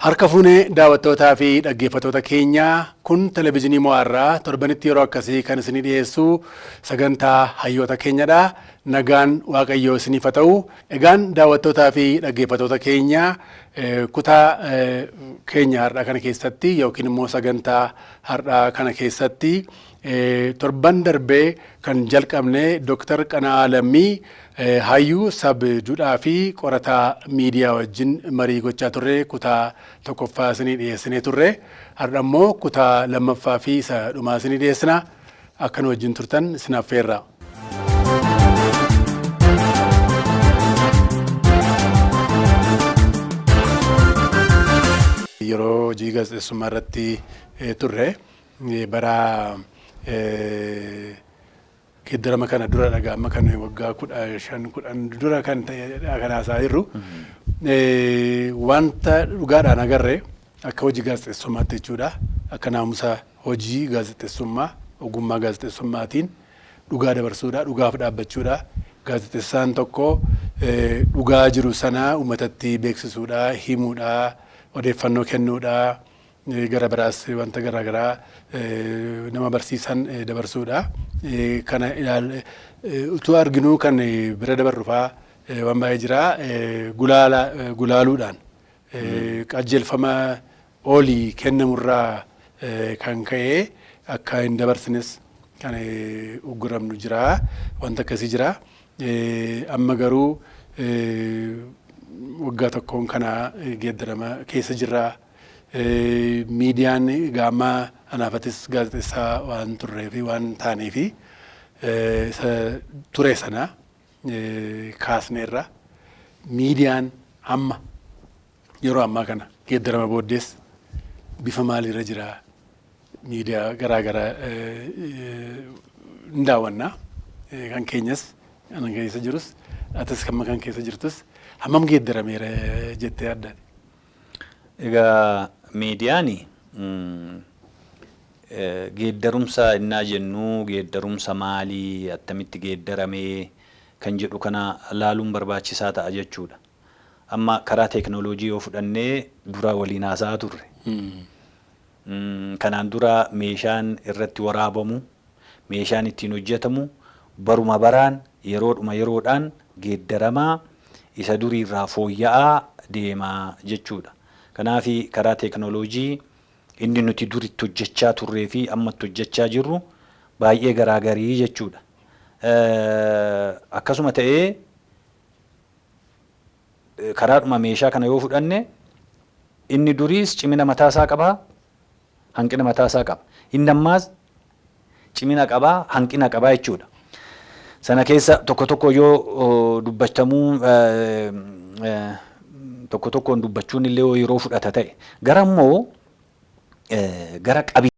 Harka fuunee daawwattootaa fi dhaggeeffattoota keenyaa, kun televezyiinii Mo'aarraa torbanitti yeroo akkasii kan isinii dhiyeessu sagantaa Hayyoota Keenyadha. Nagaan Waaqayyoo isiniif haa ta'u. Egaan daawwattootaa fi dhaggeeffattoota keenya, kutaa keenya har'aa kana keessatti yookiin immoo sagantaa har'aa kana keessatti torban darbee kan jalqabne Dooktar Qana'aa Lammii, hayyuu sab duudhaa fi qorataa miidiyaa wajjin marii gochaa turre kutaa tokkoffaa isinii dhiyeessinee turre. Har'a immoo kutaa lammaffaa fi isa dhumaa isinii dhiyeessina. Akka nu wajjin turtan isin affeerra. Yeroo hojii gaazexeessummaa irratti turre, bara geeddarama kana dura dhagaa amma kan waggaa 15, 10 dura kan ta'e kan haasaa jirru, wanta dhugaadhaan agarre akka hojii gaazexeessummaatti jechuudha. Akka naamusa hojii gaazexeessummaa, ogummaa gaazexeessummaatiin dhugaa dabarsuudha, dhugaaf dhaabbachuudha. Gaazexeessaan tokko dhugaa jiru sana uummatatti beeksisuudha, himuudha, odeeffannoo kennuudha, gara biraas wanta garaa garaa nama barsiisan dabarsuudha. Kana utuu arginuu kan bira dabarru fa'aa waan baay'ee jira. Gulaala gulaaluudhaan qajeelfama olii kennamurraa kan ka'e akka hin dabarsines kan ugguramnu jira. Wanta akkasii jira. Amma garuu waggaa tokkoon kana geeddarama keessa jirra. Miidiyaan gaama anaafatis gaazexeessaa waan turree fi waan taanee fi ture sana kaasneerra. Miidiyaan amma yeroo ammaa kana geeddarama booddees bifa maaliirra jira? Miidiyaa garaa garaa hin daawwannaa. Kan keenyas, kan keessa jirus, atis kan keessa jirtus hammam geeddarameera jettee yaaddaati? Egaa miidiyaan geeddarumsa innaa jennu, geeddarumsa maalii, attamitti geeddaramee kan jedhu kana laaluun barbaachisaa ta'a jechuudha. Amma karaa teeknooloojii yoo fudhannee, dura waliin haasa'aa turre. Kanaan dura meeshaan irratti waraabamu, meeshaan ittiin hojjetamu baruma baraan, yeroodhuma yeroodhaan geeddaramaa, isa duriirraa fooyya'aa deemaa jechuudha. Kanaaf karaa teeknooloojii inni nuti duritti hojjechaa turree fi ammatti hojjechaa jirru baay'ee garaagarii jechuudha. Akkasuma ta'ee karaadhuma meeshaa kana yoo fudhanne, inni duriis cimina mataasaa qabaa, hanqina mataasaa qaba. Inni ammaas cimina qabaa, hanqina qabaa jechuudha. Sana keessa tokko tokko yoo dubbatamuu, tokko tokkoon dubbachuun illee yeroo fudhata ta'e. Gara immoo gara qabiyyee